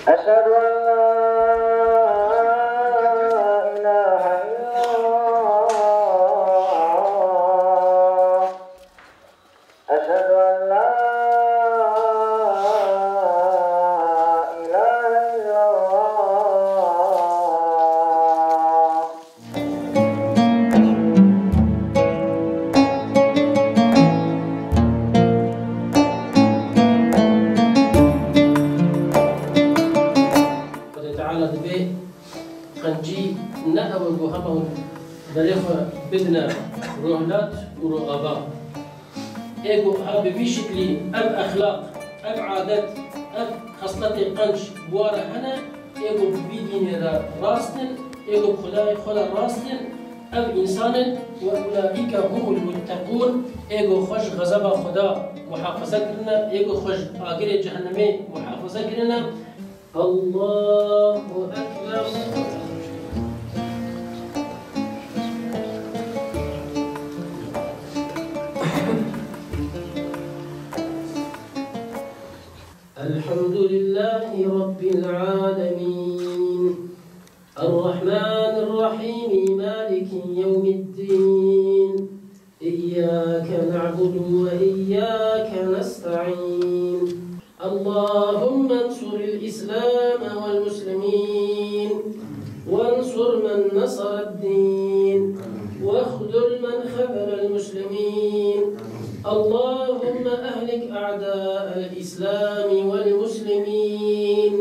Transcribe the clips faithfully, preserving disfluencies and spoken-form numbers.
أشهد أن لا إله إلا الله. أشهد أن لا إله إلا الله. Xwedê Teala dibê qencî ne ew e ku hema hûn berê xwe bidine rohlat û rohava. Ê ku ha bi vî şiklî ev exlaq, ev adet, ev xesletê qenc bi wa re hene, ê ku bi vî dînê re rast in, ê ku bi Xwedayê xwe re rast in, ev însan in, we ulaîke humul mutteqûn, ê ku xwe ji xezeba Xweda muhafaze kirine, ê ku xwe ji agirê cehennemê muhafaze kirine. Allahu Ekber. الحمد لله رب العالمين. الرحمن الرحيم. مالك يوم الدين. إياك نعبد وإياك نستعين. اللهم انصر الإسلام والمسلمين، وانصر من نصر الدين، واخذل من خذل المسلمين. اللهم أهلك أعداء الإسلام والمسلمين.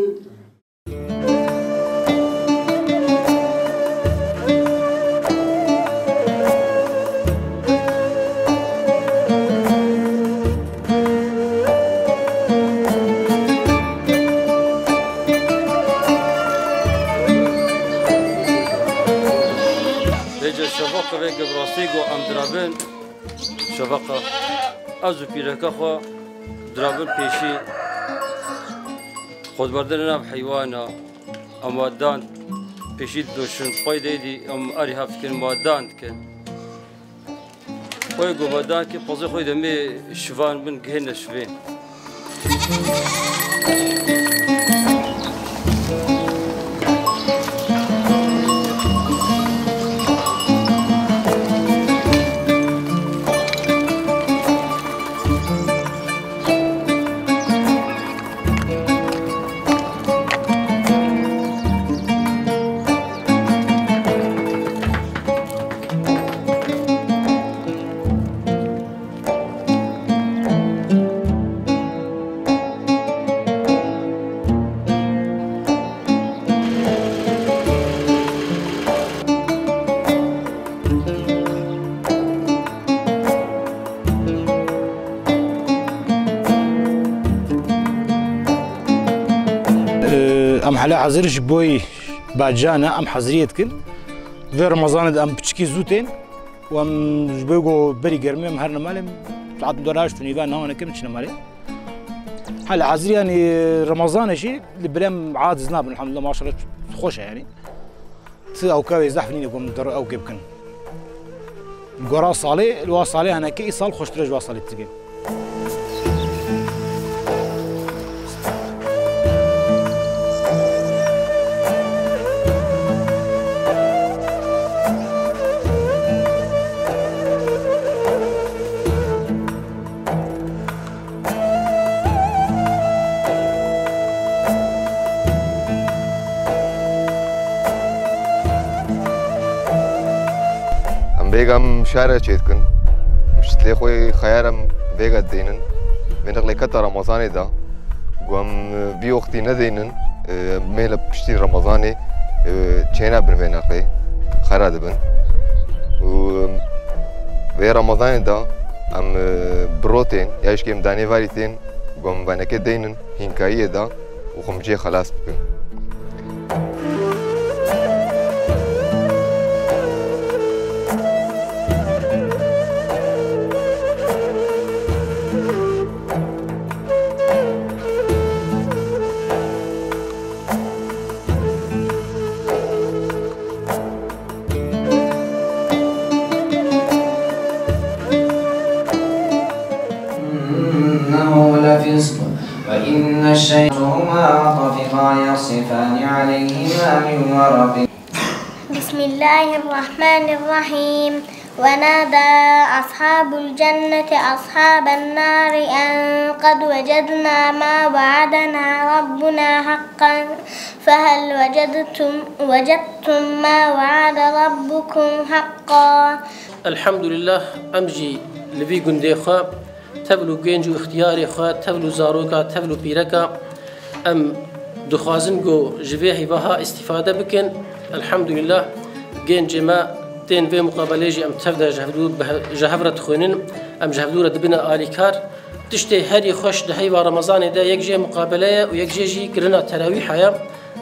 Vêce şeveqê vê givrastî ku em dirabin, şeveqa ez û pîreka xwe dirabin pêşî xwedberdinê nav heywana, em wa dan pêşî didoşin, pey de êdî em erî hev dikin, em wa dan dikin. Xwê govedan ki pozê xwê demê şivan bin gihêne şivê. Em hela hezir ji bo bacan e, em heziriyê dikin. Vê Remezanê de em piçikî zû tên û em ji bo ku berî germê em herine malê, saet dora heşt û nîva nava nekin çine malê. Hela hezir yanî Remezanê jî li birem aciz nabin, elhamdulillah, maşallah xweş e yanî. Ti ewka wê zehf nîne ku em der ewkê bikin. Li gora salê, li wa salê heneke îsal xweştir e ji wa salê tirkê. Em vêga em şare çêdikin. Ji dilê xwe xeyar em vêga dideynin. Vê neqlê keta Remezanê de ku em vî wextî nedeynin, e, mêle piştî Remezanê, e, çênabin vê neqlê. Xera dibin. Û vê Remezanê de em, e, bi ro tên, ya jî em danê varî tên, ku em venekê deynin hînkayiyê de û xwe em jê xelas bikin. إنه لفسق، وإن الشيطان هما طفقا يخصفان عليهما من ورق. بسم الله الرحمن الرحيم. ونادى أصحاب الجنة أصحاب النار أن قد وجدنا ما وعدنا ربنا حقا فهل وجدتم، وجدتم ما وعد ربكم حقا. Elhamdulillah, em jî li vî gundê xwe, tevl û genc û ixtiyarê xwe, tevl û zaroka, tevl û pîreka, em dixwazin ku ji vê heyva ha îstîfade bikin. Elhamdulillah, gencê me tên vê muqabelê jî em tev de ji hevdû, ji hev re dixwînin, em ji hevdû re dibine alîkar. Tiştê herî xweş di heyva Remezanê de yek jê muqabele ye û yek jê jî kirina terawîha ye.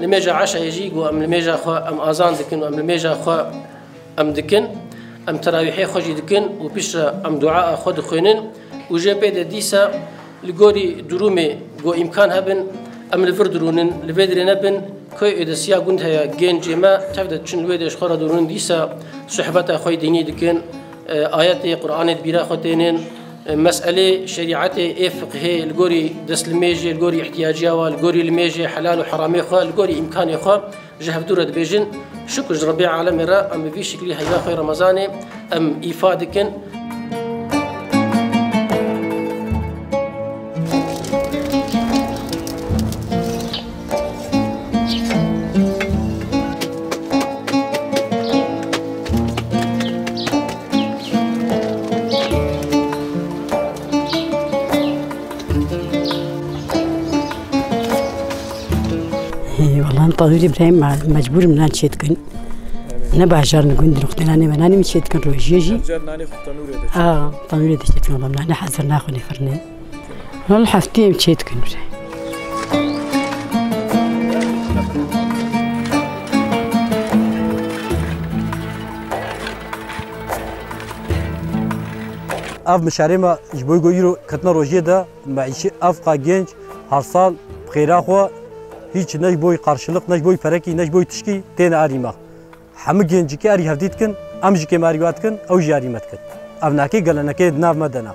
Nimêja eşayê jî ku em nimêja xwe em azan dikin û em nimêja xwe em dikin, em terawîhê xwe jî dikin û piştre em duaa xwe dixwînin û jê pê de dîsa li gorî durûmê ku îmkan hebin, em li vir dirûnin, li vê dirê nebin, koy êdisiya gund heye, gencê me tev de diçin li wê dê ji xwe re dirûnin, dîsa sohbeta xwe yê dînî dikin, e, ayetê Quranê di bîra xwe tênin, e, meselê şerîetê ê fiqhê, li gorî destlimêjê, li gorî îhtiyaciya we, li gorî limêjê, helal û heramê xwe, li gorî îmkanê xwe, ji hevdû re dibêjin, şukir ji Rebbê alemê re, em bi vî şiklî heyva xwe Remezanê em îfa dikin. Hê, wela tanûrê birayê me, mecbûr in nan çêdikin. Ne bajar in gund nixwîne nanê me, nanê min çêdikin rojiyê jî. Hemcar nanê xwe tanûrê de çêdikin. A, tanûrê de çêdikin, wela nanê hezir naxwîne firnê. Wela heftê em çêdikin birayê. Ev mişarê me ji bo ku îro ketine rojiyê de, me îşê ev qa genc her sal bi xêra xwe hîç ne ji bo karşılık, ne ji bo perekî, ne ji bo tişkî têne erî me. Hemû gencikê erî hevdî dikin, em jî kêm erî wa dikin, ew jî erî me dikin. Ev nake gelenekê di nav me de ne.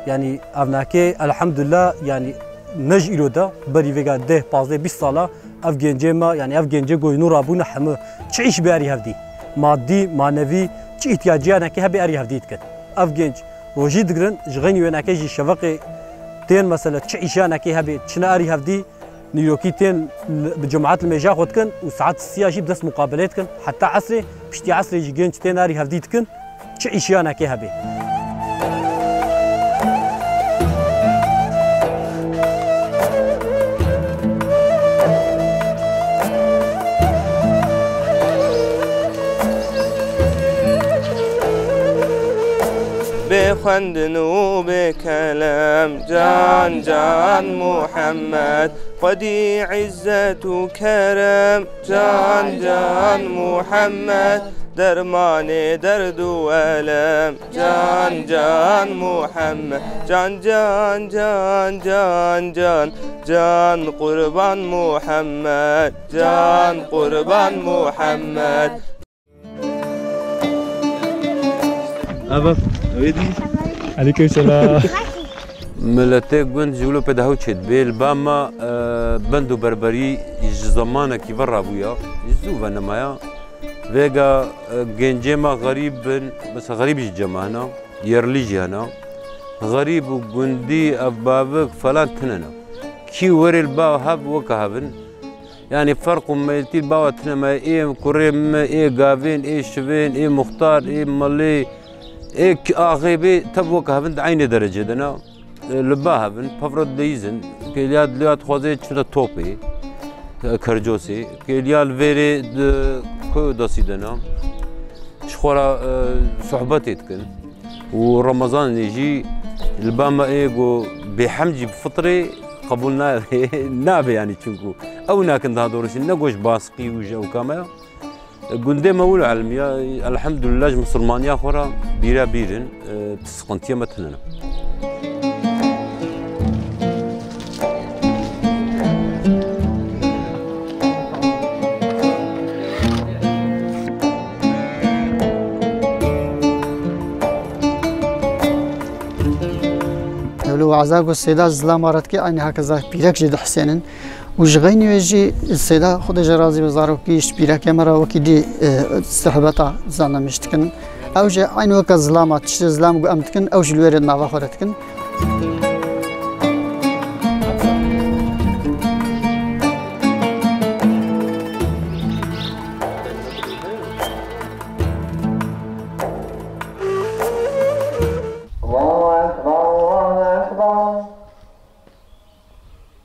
Yanî ev nake elhamdulillah, yanî ne ji îro de, berî vêga deh, pazdeh, bîst sala ev gencê me, yanî ev gencê goynû rabûne hemû çi îş bê erî hevdî. Madî, manevî, çi îhtiyaciyê nake hebê erî hevdî dikin. Ev genc rojî digirin, ji xeynî wê nake jî şeveqê tên mesela çi îşa nake hebê, çine erî hevdî, nîrokî tên li, bi cumat li mêja xwe dikin û saet sîya jî bi dest muqabelê dikin. Heta esrê, piştî esrê jî genc tên erî hevdî dikin. Çi îşiya neke hebê. Bê xwendin û bê kelem, can, can Muhammed, xwedî îzzet û kerem, can, can Muhammed, dermanê derd û elem. Can, can Muhammed, can, can, can, can, can, can Qurban Muhammed, can Qurban Muhammed. Ava, ewê dî. Aleyküm selam. Miletê gund ji wilo pê de hew çêdibê. Li ba me, e, bend û berberî ji zemanekî ve rabûya. Ji zû ve nemaya. Vêga, e, gencê me xerîb bin, mesela xerîb jî cem hene, yerlî jî hene. Xerîb û gundî, ev bavik falan tune ne. Kî werê li ba hev weke hev in. Yanî ferq û meyltî li ba we tune me. Ê kurê me, ê gavên, ê şivên, ê muxtar, ê melê, ê k-, axê bê tev weke hev in di eynê derecê de ne. Li ba hev in, pevre dileyîz in. Kêliya dilêya dixwaze çi de topê, kercosê. Kêliya li vêrê di koyo dasî de ne. Ji xwe re, e, sohbetê dikin. Û Remezanê jî li ba me ê ku bêhem jî bi fitrê qebûl nabe, nabe yanî çunku ew nakin daha doğrusu ne goş baskî û ji ew kameya. Gundê me wilo elimiya, elhamdulillah ji misilmaniya xwe re bîra bîr in, e, ti siqintiya me tune ne. Wilo waza ku sêda ji zilama re dike, eynî heke zaf pîrek jî dihesênin. Û ji xeynî wê jî Seyda Xwedê jê razî be, zarokî ji pîreke me re wekî dî, e, suhbeta zanamîş dikin. Ew jî eynî weke zilama, tiştê zilam ku em dikin, ew jî li wê rê di nava xwe de dikin. الله أكبر، الله أكبر.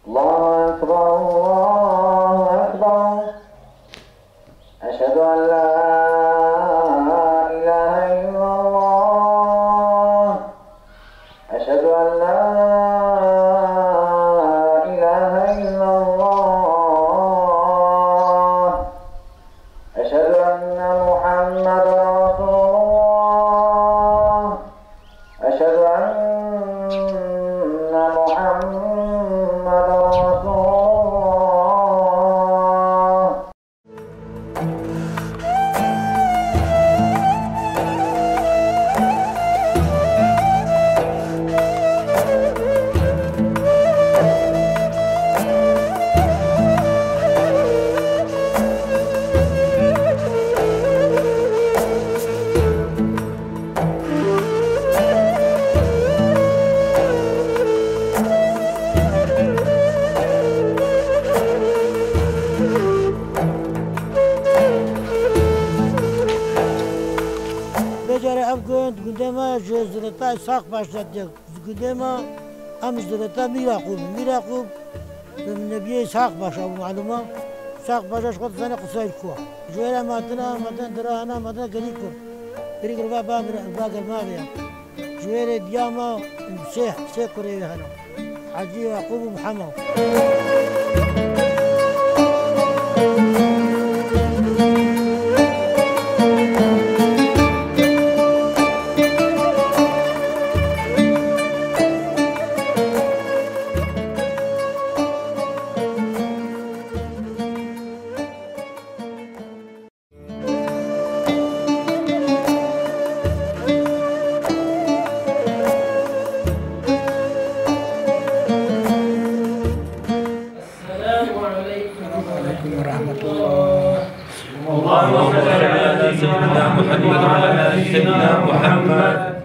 الله أكبر، الله أكبر. أشهد أن لا إله إلا الله. أشهد أن لا إله إلا الله. أشهد أن محمدا رسول الله. أشهد أن محمدا رسول الله. Vê carê ev gund, gundê me ji Ziretay Sax Paşa diye. Gundê me em ji Zireta Mîr Yaqûb. Mîr Yaqûb, nebiyê Sax Paşa bû, malûm e. Sax Paşa ji xwe dizane qisayê ku. Ji wê re em hatine, em hatine dira hene, em hatine gerî ku. Gerî ku ba, ba, ba germa be. Ji wê re diya me sê, sê kurê wê hene. Hecî, Yaqûb û Mihemed. السلام عليكم ورحمة الله. اللهم صل على سيدنا محمد وعلى آل سيدنا محمد.